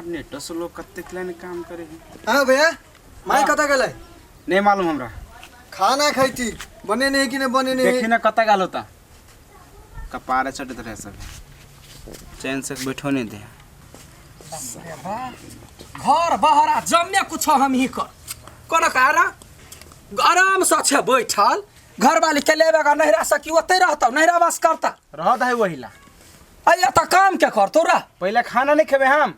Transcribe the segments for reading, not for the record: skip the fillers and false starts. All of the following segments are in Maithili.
सार नेटो से लोग कतेक लाइन काम करे है। हाँ भैया, माय कतऽ गेलै? नहीं मालूम हमरा। खाना खैती, बनेने है कि नहीं बनेने है? देखी ना कतऽ गेल होता, कपारे चटत रहे सब, चैन से बैठो नहीं दे। घर बहरा जम्मे कुछ हम ही कर कोनो कारण आराम से छे बैठल, घरवाली के लेबे का नहिरा से की ओतै रहतौ, नहिरा वास करता। रहत है वही ला। अइया तऽ काम के करतौ रा? पहले खाना नहीं खेबे हम,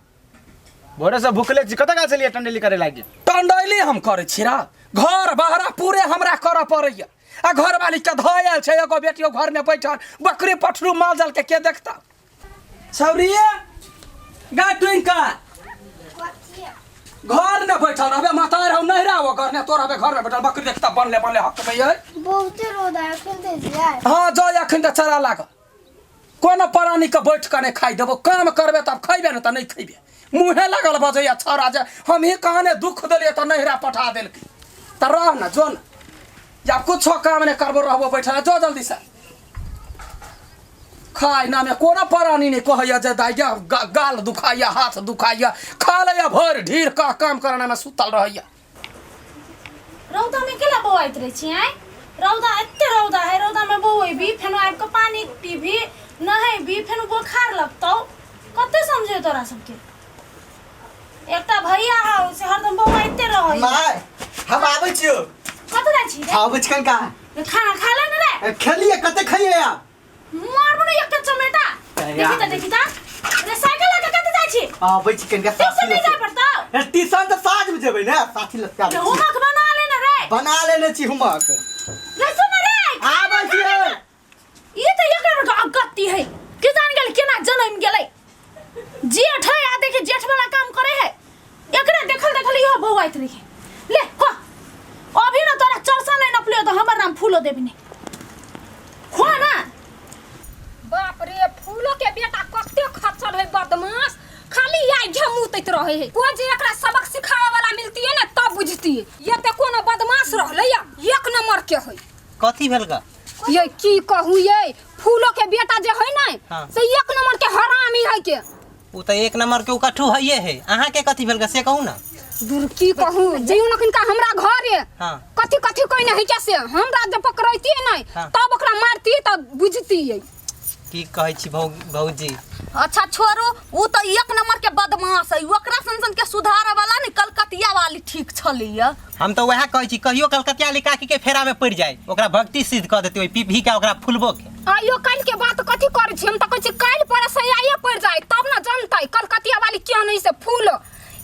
भोरे से भूखले छी। कतऽ गेल छलियै टंडेली करे लागी? टंडैली हम करै छी रा, घर बहरा पूरे हमरा करऽ पड़ैया आ घरवाली के धऽ आयल छै एगो बेटियो घर में बैठल, बकरी पठरू माल जाल के देखता? छौरिये गा टुंका घर में बैठल रहबे, माता रहू नहिरा ओकर ने तोर रहबे घर में बैठल, बकरी देखता बनले बनले हक में ये। बहुते रौदा है, अखन ते जाय। हाँ जो अखन तऽ चरा लागल, कोनो प्राणी के बैठ के नहि खाइ देबो, काम करबे तब खैबे ने तऽ नहि खैबे। मुँहे लागल बजैया छौड़ा जे हम ही कहने दुख देलियै तऽ नहिरा पठा देलकै, तऽ रह न जो न, जब कुछो काम नहि करबो रहबो बैठल, जो जल्दी से खाय ना में कोनो प्राणी नहीं कहैया जे दाइ गे, गाल दुखाइया हाथ दुखाइया, खा लैया भरि ढीर का काम करना में सुतल रहैया। रौदा में केला बौआइत रहै छी आँय? रौदा एते रौदा है, रौदा में बौएबी फेनो आबि कऽ पानी पीबी नहेबी फेनो बोखार लगतौ। कते समझे तोरा सबके, एकटा भैया हौ से हरदम बौआइते रहै। माय, हम आबै छियौ। कतऽ जाइ छी रे? आबै छी कनका। खाना खा ले ने रे। खेलिए, कते खइए आप? मारबो ने एकटा चमेटा। देखी त, देखी त रे, साइकिल लऽ कऽ कतऽ जाइ छी? आबै छी कनका। ट्यूशन साथी नहि जाय पड़तौ? लग। ट्यूशन तऽ साँझ में जेबै ने, साथी लग के आबै छी। होमवर्क बना ले ने रे। बना लेने छी होमवर्क। रे सुन रे। आबै छी। ई तऽ एकरा बड़का अगत्ती है, के जान गेल केना जनम गेलै। जेठ है आ देखी जेठ वाला काम करे है, एकरा देखल देखल इहो बौआइत रही। ले खो, अभी ना तोरा चरसा नहीं नपलियो तो हमर नाम फूलो देबी नहीं, खो ना। बाप रे, फूलो के बेटा कते खच्चर है, बदमाश, खाली आइ झमुतैत रहे है। कोई जे एकरा सबक सिखावे वाला मिलती है ना तब बुझती है। ये ते कोनो बदमाश रहलै या एक नंबर के है। कथी भेल गा? ये की कहू, ये फूलो के बेटा जे है ना से एक नंबर के हरामी है के। उ तऽ एक नंबर के उकट्ठू हइये है। अहाँ के कथी भेल गा से कहू ना। दूर की कहू, जइयो न किनका हमरा घर है कथी कथी कोई नहीं के से हमरा जब पकड़ैती नहीं तब ओकरा मारती तब बुझती है। की कहै छी भौजी? अच्छा छोड़ू, उ तऽ एक नंबर के बदमाश है, ओकरा सन सन के सुधारे वाला ने कलकतिया वाली ठीक छलैया। हम तऽ वएह कहै छी, कहियो कलकतिया वाली काकी के फेरा में पड़ि जाय, ओकरा भक्ति सिद्ध कऽ देतै ओहि पीपही के, ओकरा फुलबो के। आइयो काल्हि के बात कथी करै छी, हम तऽ कहै छी काल्हि पर से आइये पड़ि जाय तब ने जनतै कलकतिया वाली किया नहीं से फूल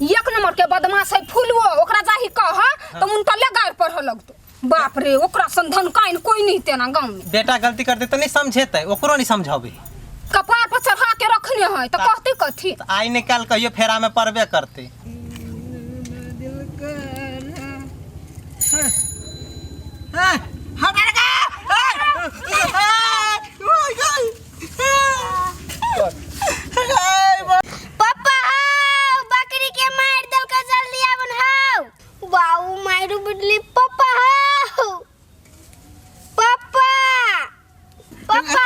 एक नंबर के बदमाश है फूलवो, ओकरा जाही कह तऽ उनका ले गारि पढ़ऽ लगतौ। बाप रे, ओकरा सन धनकाइन कोई नहीं तेना गांव में। बेटा गलती करते तऽ नहीं समझेतै, ओकरो नहीं समझाबे, कपार पर चढ़ा के रखने है तऽ कहते कथी? तऽ आइ ने काल्हि कहियो फेरा में पड़बे करते। पापा हौ, बकरी के मार देलकै, जल्दी आबन हौ। बाबू मारू बिजली। पापा हौ, पापा, पापा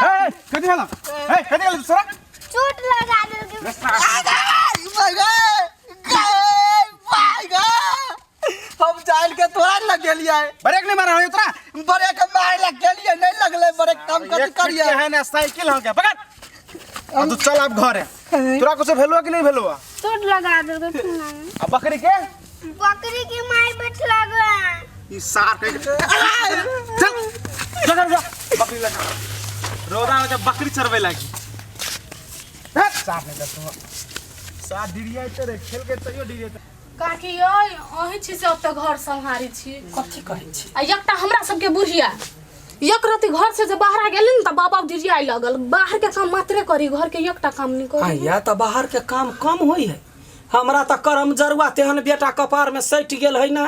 हौ। ए, कथी भेल? ए, कथी भेल तोरा? चोट लगा देलकै। हम जान के तोरा लग गेलियै। ब्रेक नहीं मारा हो तोरा? ब्रेक मारे लग गेलियै, नहीं लगलै ब्रेक, कम कथी एक फीट करियै? के है ना साइकिल हो गया, पकड़। आ तू चल अब घर है। तोरा कुछ भेलुआ कि नहीं भेलुआ? चोट लगा देलकै। आ बकरी के? बकरी के मार बैठ लगा। ई सार के चल चल चल जा, बकरी लगा रोदा में जब बकरी चरवे लागी। हट, सार नहीं कर तू सार डिरिया रे खेल के तैयो डिरिया। काकी यै, अहीं छी से ओतऽ घर सम्हारै छी। कथी कहै छी? आ एकटा हमरा सबके बुढ़िया एक रति घर से जे बाहर गेली ने तऽ बाबा डिरियाइ लगल, बाहर के काम मात्रे करी, घर के एकटा काम नहीं करी। या तऽ बाहर के काम कम होइ है, हमरा तऽ करम जरुआ तेहन बेटा कपार में सटि गेल है ना,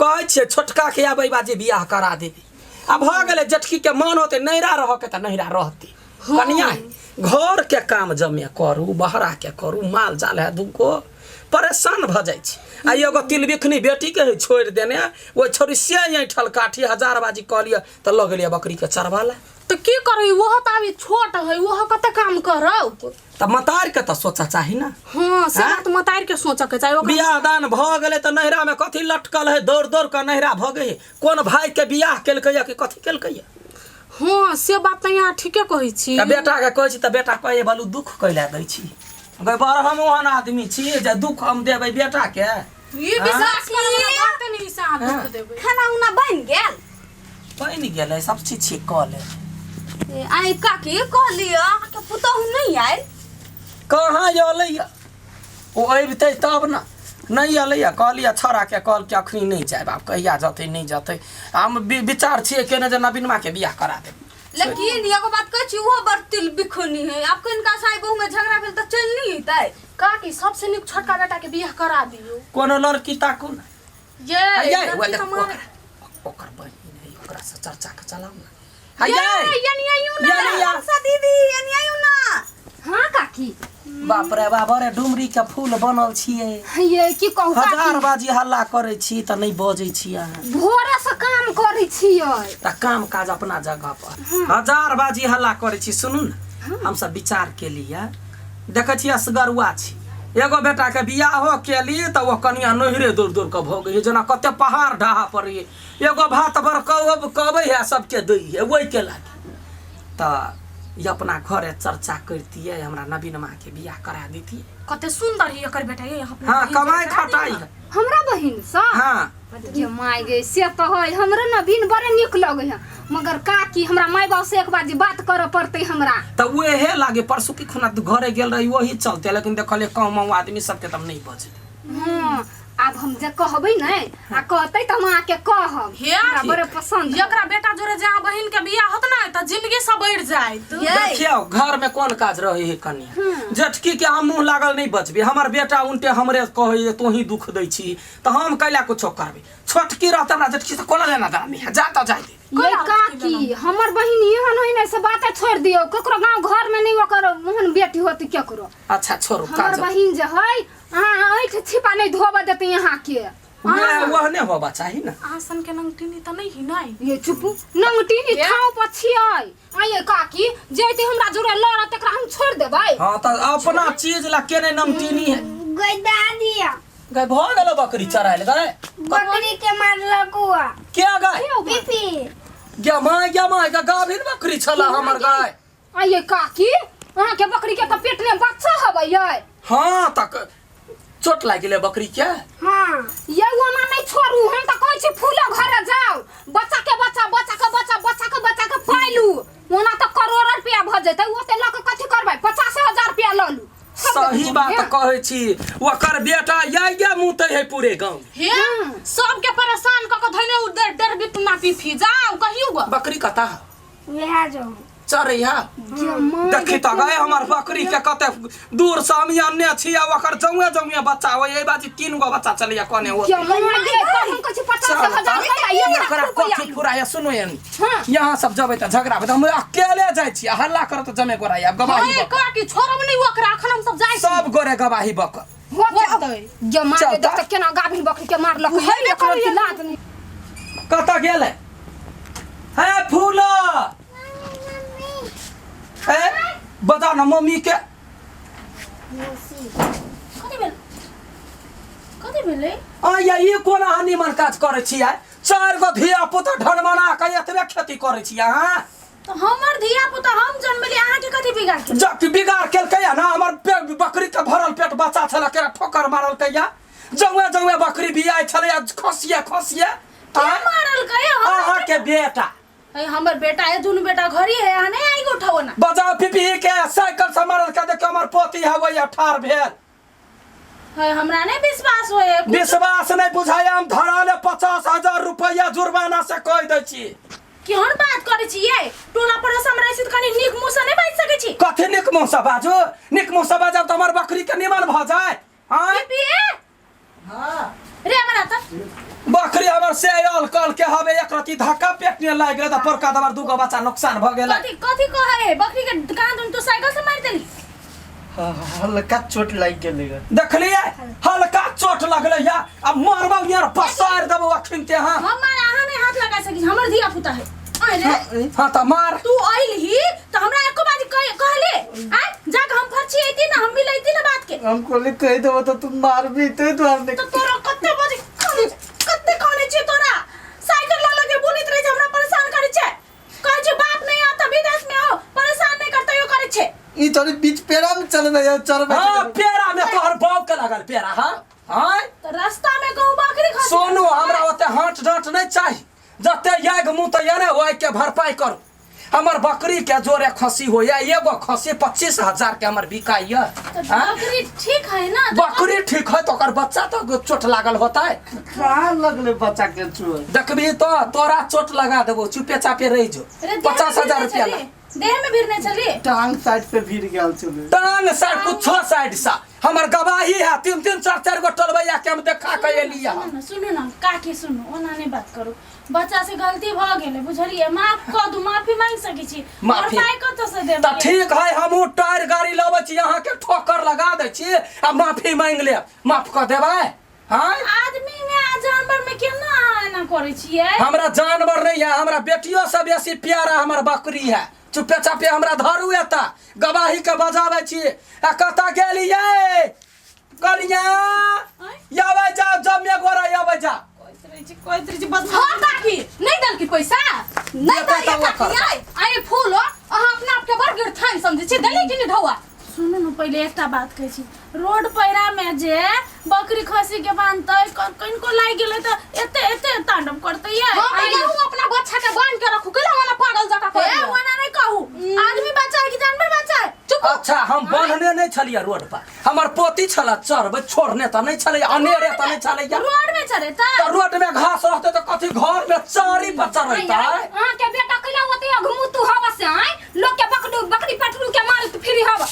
कहै छियै छोटका के आबै बाजी बियाह करा देबी, आ भऽ गेलै जेठकी के मन होतै नैहरा रहऽ के तऽ नैहरा रहतै। कनिया है, घर के काम जमे करू, बहरा के करू, माल जाल है दूगो, परेशान भऽ जाइ छी। आ एगो तिलबिखनी बेटी के है छोड़ि देने, ओहि छोड़ी से ऐंठल काठी हजार बाजी कहलियै तऽ लऽ गेलियै बकरी के चरबा ला। तऽ की करू, ओहो तऽ अभी छोट है, ओहो कते काम करौ? तऽ मतार के तऽ सोचऽ चाही ने। हाँ से हाँ? बात मतार के सोचऽ के चाही ओकरा। बियाह दान भऽ गेलै तऽ नैहरा में कथी लटकल है, दौड़ दौड़ कऽ नैहरा भऽ गई, कोन भाई के बियाह केलकै या कि कथी केलकै या। हाँ से बात तऽ यहाँ ठीके कहै छी। तऽ बेटा के कहै छी तऽ बेटा कहै बलू दुख कैला दै छी गै, बड़ हम ओहन आदमी छी जे दुख हम देबै बेटा के? ई विश्वास करे वाला बात नहीं से अहाँ दुख देबै। खाना उना बनि गेल? बनि गेलै, सब चीज छी कऽ ले। ए, आइ काकी कहलियै अहाँके पुतहु नहि आयल? कहाँ अयलैया, ओ अबितै तब ने, नहि अयलैया। कहलियै छौड़ाके, कहलकै अखनी नहि जायब, आब कहिया जतै नहि जतै। हम विचार छियै केने जे नवीनमा के बियाह करा देब। लेकिन एगो बात कहै छी, ओहो बड़ तिल बिखुनी है। आब कनिका साई बहु में झगड़ा भेल तऽ चलि नहि अयतै? काकी सबसे नीक छोटका बेटा के बियाह करा दियौ। कोनो लड़की ताकू ने। ये ये लड़की ओए तऽ मारे- ओकर बहिन है, ओकरा से चर्चा के चलाउ ने। ये ये यानी आयु ना। यानी या। आशा दीदी यानी आयु ना। हाँ काकी। बाप रे बाप, अरे डुमरी के फूल बनल छियै। ये की कहू हजार काकी, बाजी हल्ला करै छी तऽ नहि बजै छी अहाँ। भोरे से काम करै छियै। तऽ काम काज अपना जगह पर, हजार बाजी हल्ला करै छी। सुनू ने, हमसब विचार केलियै, देखै छी असगरुआ छी, एगो बेटा के बियाहो केली तऽ ओ कनिया नैहरे दौड़ दौड़ कऽ भऽ गेलै, जेना कते पहाड़ ढाहा पड़ैए। एगो भात बर कहबै है सबके दै है, ओहिके लागी तऽ ई अपना घरे चर्चा करतियै, हमरा नवीनमा के बियाह करा दितियै। कते सुंदर है एकर बेटा ये अपना हाँ बहिन कमाइ से करा दियौ खटाइ ना। है। हमरा बहिन सँ? हाँ। जे माय गे, से तऽ है हमरो नवीन बड़े नीक लगै है, मगर काकी हमरा माय बाप से एक बार जे बात करऽ पड़तै हमरा। तऽ उहे लागे परसू की खुना तू घरे गेल रही वही चलते, लेकिन देखलियै कम आदमी सबके तब नहीं बजलै। हाँ आब हम जे कहबै ने आ कहतै तऽ हम अहाँके कहब। हे, हमरा बड़े पसंद है। एकरा बेटा जोरे जे अहाँ बहिन के बियाह होत ना तऽ जिंदगी सवरि जायत। ये देखियौ घर में कोन काज रहे है कनिया, जेठकी के हम मुँह लागल नहीं बचबे, हमर बेटा उनटे हमरे कहै जे तोही दुख दै छी तऽ हम कैला कुछो करबै, छोटकी रहते हमरा जेठकी से कोना लेना देना नहीं है, जा तऽ जाय दे। ये काकी हमर बहिन एहन है ने से बाते छोड़ दियौ, ककरो गांव घर में नहीं ओकर ओहन बेटी होती केकरो। अच्छा छोड़ू हमर काज। बहिन जे है अहाँ ऐठ छिपा नहीं धोबऽ देते यहाँ के। वह नहीं होबा चाही ना। अहाँ सन के नंगटिनी तऽ नहीं ही नहीं। ये चुप, नंगटिनी ठाव पर छियै। आइए काकी जैते हमरा जोरे लड़त तकरा हम छोड़ देबै। हाँ तऽ अपना चीज ला केने नमटीनी है। गई दादी गए भऽ गेलो बकरी चरायल गए? बकरी के मारलक हुआ। क्या गए? पीपी। गे माय गे माय गे, गाभिन बकरी छला हमर गाय। आइए काकी अहाँ के बकरी के तऽ पेट में बच्चा हबै ये। हाँ तक चोट लागि गेलै बकरी के। हाँ ये ओना नहीं छोड़ू, हम तऽ कहै छी फूलो घरे जाओ, बच्चा के बच्चा, बच्चा के बच्चा, बच्चा के बच्चा के पालू, ओना तऽ करोड़ रुपया भऽ जेतै, ओते लऽ के कथी करबै, 50,000 रुपया लऽ लू। सही बात कहै छी, ओकर बेटा ये मुँह है पूरे गाँव। हे सबके परेशान कऽ के धैने उ डर डर बित ना पीफी जाओ कहियो गो। बकरी कता? वएह जो चरैया देखी तऽ गए हमर बकरी के कते दूर से हम अनने छी आ ओकर जौए जौए बच्चा होय, एहि बाजी 3 गो बच्चा चलैया कोने हो। क्या माय गे, तऽ हम कहै छी 50,000 रुपया, एक लाख एकरा रुपया। कथी फुराया सुनो यानी, हाँ। यहाँ सब जबै तऽ झगड़ा हेतै, हम अकेले जाइ छी आ हल्ला करत तऽ जमे गोरा आब गवाही हे बक। काकी छोड़ब नहीं ओकरा, अखन हम सब जाइ छी। सब गोरे गवाही बक। होतै। जे माय चल गे, तऽ। देख तऽ केना गाभिन बकरी के मारलक, उहे ने एक रत्ती करैया। लात नहि। कतऽ गेलै? हे फूला, हे बता ना मम्मी के। कथी भेल? कथी भेलै? आ या ई कोन अहाँ निमन काज करै छियै? 4 गो धिया पुता ढनमना के एतबे खेती करै छियै अहाँ? तऽ हमर धिया पुता हम जन्मली, अहाँके कथी बिगाड़ के? जब बिगाड़ केलकै या ना, हमर बकरी के भरल पेट बच्चा छलै, केरा ठोकर मारलकै या, जौए जौए बकरी बियाइ छलै आ खसिए खसिए। के मारलकै? अहाँ के बेटा। है हमर बेटा है, दुनू बेटा घरी है, अहाँ नहीं आई उठाओ ना। बजाओ पिपही के साइकिल से मारल के, देखियो हमर पोती है वही ठार भेल। है हमरा नहीं विश्वास होए। विश्वास नहीं बुझाय, हम धरा ले 50,000 रुपया जुर्माना से कह दै छी। केहन बात करै छी ये? टोला पड़ोस हम रहै छी तऽ कनी नीक मुँह से नहीं बाजि सकै छी? कथी नीक मुँह से बाजू? नीक मुँह से बाजब तऽ हमर बकरी के निमन भऽ जाय। आँय? पिपी? हाँ। रे हमरा तऽ बकरी हमर से आयल कल के हवे, एक रति धक्का पेट में लागि गेलै तऽ पोरका दबर 2 गो बच्चा नुकसान भऽ गेलै। कथी कथी कहै है? बकरी के कान दुन तू साइकिल से मारि देली? हल्का चोट लागि गेलै ग। देखलियै हल्का चोट लगलै या, आ मरबौ यार पसारि देबौ अखन ते। हाँ हमर अहाँ नहीं हाथ लगा सकी, हमर धिया पुता है। आय रे। हाँ तऽ मार। तू अइलही तऽ हमरा एको बाजी कहले आय जाके हम फरछी ऐती। हम कहली कहि देबो तऽ तू मारबी ताहि दुआरे तो नहि तोरा कते बजे कहने कते कहने छियै तोरा साइकिल लऽ लऽ के बुलैत रहै छै हमरा परेशान करै छै कहै छै बाप नहीं आता विदेश में हो परेशान नहीं करता यो करै छै ई थोड़ी बीच पेड़ा में चलबै या चरबै हाँ पेड़ा में तोहर बाप के लागल पेड़ा हाँ हाँ तो रास्ता में गौ बकरी खा सोनू हमरा ओते हाथ डाँट नहीं चाही जते याग मुँह तऽ याने ओहि के भरपाई करू हमर बकरी के जोरे खसी होइए एगो खसी 25,000 के हमर बिकाइए तो हाँ? बकरी ठीक है ना तो बकरी ठीक है तो ओकर बच्चा तो चोट लागल होता है कहाँ लगले बच्चा के चोट देखबी तो तोरा चोट लगा देबो चुपे चापे रहि जो अरे देह में 50,000 भिड़ने रुपया छली? ला देह में भिड़ने छली टांग साइड से भिड़ गेल छलै टांग साइड कुछो साइड सा हमर गवाही है तीन तीन चार चार गो टोलबैया के हम देखा के एलियै सुनू ना सुनू ना काकी सुनू ओना नहीं बात करू बच्चा से गलती भ गेलै बुझलियै माफ कऽ दू माफी मांगि सकै छी माफी। भरपाई कतऽ से देबै तऽ ठीक है हमहूँ टायर गाड़ी लबै छी अहाँके ठोकर लगा दै छी आ माफी मांगि लेब माफ कऽ देबै हाँ आदमी में आ जानवर में केना अहाँ एना करै छियै हमरा जानवर नहीं है हमरा बेटियों से बेसी प्यारा हमर बकरी है चुपे चापे हमरा धरू एतऽ गवाही के बजाबै छी आ कतऽ गेलियै कनिया आबै जाओ जमे गोरा आबै जा कहैत रहै छी कहैत रहै छी बदमाश हाँ काकी नहीं देलकी पैसा नहीं देतै देलियै तऽ ओकर। काकी आइ आइ फूल अहाँ अपना आपके बड़ गिरथान समझै छी देली कि नहीं ढौआ सुनू ने पहिले एकटा बात कहै छी रोड पैरा में जे बकरी खसी के बांधतै कनिको लागि गेलै तऽ एते एते तांडव करतै ये हम कहूँ अपना बच्चा के बांध के रखू केला वाला पागल जका ए कर ओना नहीं कहू आदमी बच्चा है कि जानवर बच्चा है चुप अच्छा हम बन्हने नहि छलियै रोड पर हमर पोती छल चरबै छोड़ने तऽ नहि छलै अनेरे तऽ नहि छलै रोड में चले तऽ तऽ रोड में घास रहतै तऽ कथी घर में चारी पर चरैतै अहाँ के बेटा कैला ओते अघमुतु हवा से आय लोग के बकरू बकरी पटरू के मारत फिरी हवा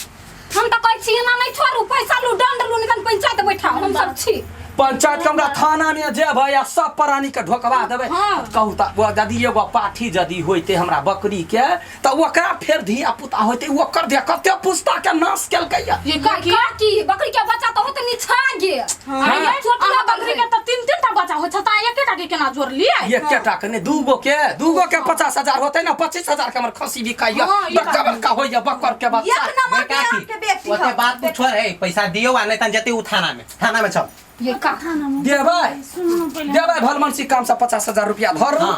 हम तऽ कहै छी एना नहि छोड़ू पैसा लू दंड लू निकन पंचायत बैठाओ हम सब छी पंचायत के हमरा थाना में जेबै आ सब प्राणी के ढोकवा देबै हाँ। कहू तऽ ओ यदि एगो पाठी यदि होइतै हमरा बकरी के तऽ ओकरा फेर धिया पुता होइतै ओकर धिया कते पुस्ता के नाश केलकै या ये काकी काकी बकरी के बच्चा तऽ होते निछा गेल हाँ। आ ये छोट अहाँ बकरी के तऽ तीन तीन टा बच्चा होइ छै तऽ एकेटा के केना जोड़लियै एकेटा के नहि दूगो के दूगो के 50,000 होतै ने 25,000 के हमर खसी बिकाइया हाँ, ई बड़का बड़का होइया बकर के बच्चा एक नंबर के काकी, अहाँके बेटी ओते है बात तू छोड़ है पैसा दियो आ नहीं तन जते उ थाना में थाना में चल ये का थाना में देबै सुनू ने पहिले देबै भलमनसी काम से 50,000 रुपया धरू हां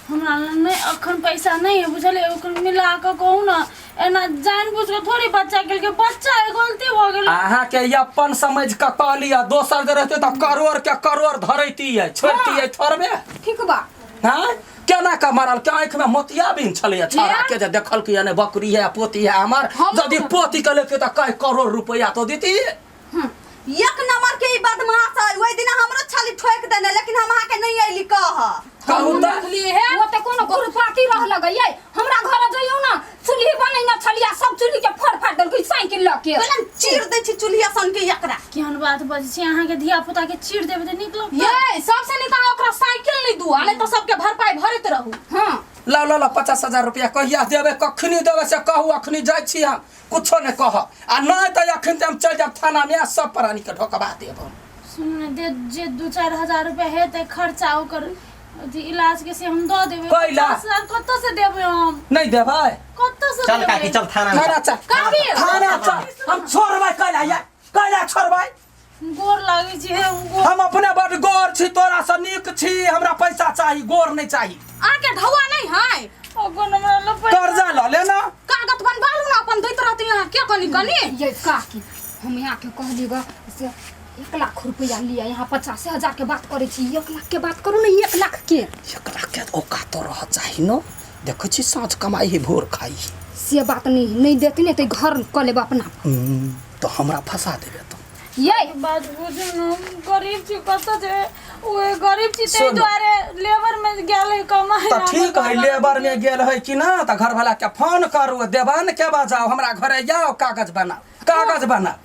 हमरा लग नहि अखन पैसा नहि है बुझलियै ओकर मिला कऽ कहू ने एना जानि बुझि कऽ थोड़ी बच्चा केलकै बच्चा है गलती भऽ गेलै अहाँके अपन समझ कऽ कहलियै दोसर जे रहतै तऽ करोड़ के करोड़ धरैतियै छोड़तियै थोड़बे ठीक बा हाँ केना के मारल के आँखि में मोतियाबिन छलैया छौड़ा के जे देखल कि ने बकरी है पोती है हमर यदि पोती के लेते तऽ कई करोड़ रुपया तो देती एक नंबर के ई बदमाश है ओहि दिन हमरो छाली ठोक देने लेकिन हम अहाँके नहीं अयली कह कहू तऽ देखलिए हे वो ते कोनो गुरपाती रह लगैयै हमरा घर जइयौ ना चूल्ही बनैने छलिया सब चूल्ही के फोड़ फाड़ देलकै साइकिल लऽ के कहलन चीर दै छी चूल्हिया सन के एकरा केहन बात बजै छी अहाँके धिया पुता के चीर देबै तऽ नीक लगतै ये सबसे नीक अहाँ ओकरा साइकिल नहीं दू आ नहीं तो सबके भरपाई भरैत रहू हां ला ला ला 50,000 रुपया कहिया देबै कखनी देबै से कहू अखनी जाइ छी हम कुछो नहि कहब आ नहि तऽ अखन तऽ हम चलि जायब थानामे आ सब प्राणीके ढोकबा देब हम सुनू ने दे जे 2-4 हजार रुपया हेतै खर्चा ओकर अथी इलाज के से हम दऽ देबै कैला? 50,000 कतऽ से देबै हम नहि देबै कतऽ से चल देबै काकी चल थाना में थाना चल। चल काकी! थाना चल हम छोड़बै कैला या कैला छोड़बै गोर लागै छी हे गोर हम अपने बड गोर छी तोरा से नीक छी हमरा पैसा चाही गोर नहीं चाही अहाँके ढौआ नहीं है अखन हमरा लग पैसा कर्जा लऽ ले ना कागज बनवा लू ना अपन दैत रहती अहाँ के कनी कनी ये काकी हम यहाँ के कहली ग से 1 लाख रुपया लिया यहाँ 50,000 के बात करै छी 1 लाख के बात करू ने 1 लाख के 1 लाख के औकात तो रह चाही न देखै छी साँझ कमाई है भोर खाई है से बात नहीं नहीं देती ने तो घर कऽ लेब अपना तो हमरा फंसा देबे तो ये बात बुझू न हम गरीब छी कतऽ जे उहे गरीब छी ताहि सुन। दुआरे लेबर में गेल है कमाइ तऽ ठीक है लेबर में गेल है कि ना तऽ घर वाला के फोन करू देवान के बजाओ हमरा घरे जाओ कागज बनाओ कागज बनाओ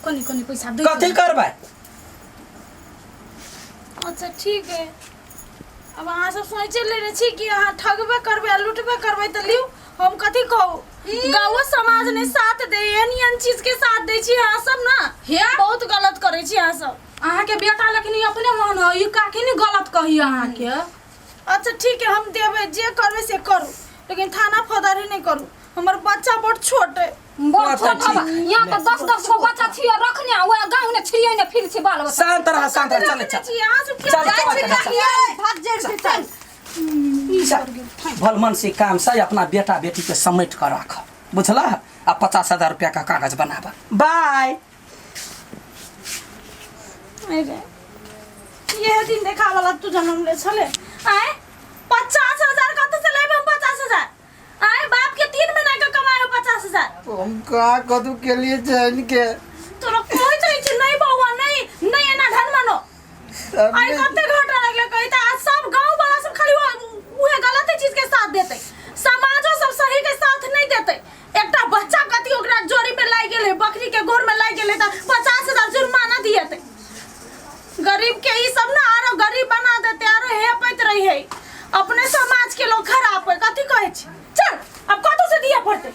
कनी कनी पैसा दे कथी करबै अच्छा ठीक है अब अहाँ सब सोचे लेने छी कि अहाँ ठगबे करबै आ लूटबे करबै तऽ लिउ हम कथी कहू गाँवो समाज ने साथ दे एहन एहन चीज के साथ दै छी अहाँ सब ना हे? बहुत गलत करै छी अहाँ सब अहाँके बेटा लेकिन ई अपने मन है ई काकी नहीं गलत कही अहाँके अच्छा ठीक है हम देबै जे करबै से करू लेकिन थाना फौदारी नहीं करू हमर बच्चा बड़ छोट है बड़ हाँ, तऽ छोट हवा ठीक। यहाँ तऽ दस दस गो बच्चा छियै रखने ओए गाँव ने छियै ने फिर छी बाल बच्चा शांत रह, शांत रह, चल चल। अहाँ सब चल, चल, चल, चल। भात जरि जेतै चल, भलमन से काम से अपना बेटा बेटी के समेट कर राख बुझला आ 50,000 रुपया का कागज बनाबा बाय। अरे ये दिन देखा वाला तू जन्म ले छले आय 50,000 कत से लेबे हम 50,000 आय बाप के 3 महीना के कमाए हो 50,000 हम का कदू के लिए जान के तोरा कोई चाहिए छै नहीं बउआ नहीं नहीं एना धन मानो आइ कते घाटा लगले कही त आज सब गांव वाला सब खाली उहे गलत चीज के साथ देते समाजो सब सही के साथ नहीं देते एकटा बच्चा कथी ओकरा जोड़ी में लागि गेलै बकरी के गोर में लागि गेलै त 50,000 जुर्माना दिएते गरीब के ई सब ना आरो गरीब बना देते आरो हे पैत रही है अपने समाज के लोग खराब है कथी कहै छी चल अब कतौ से दिए पड़ते।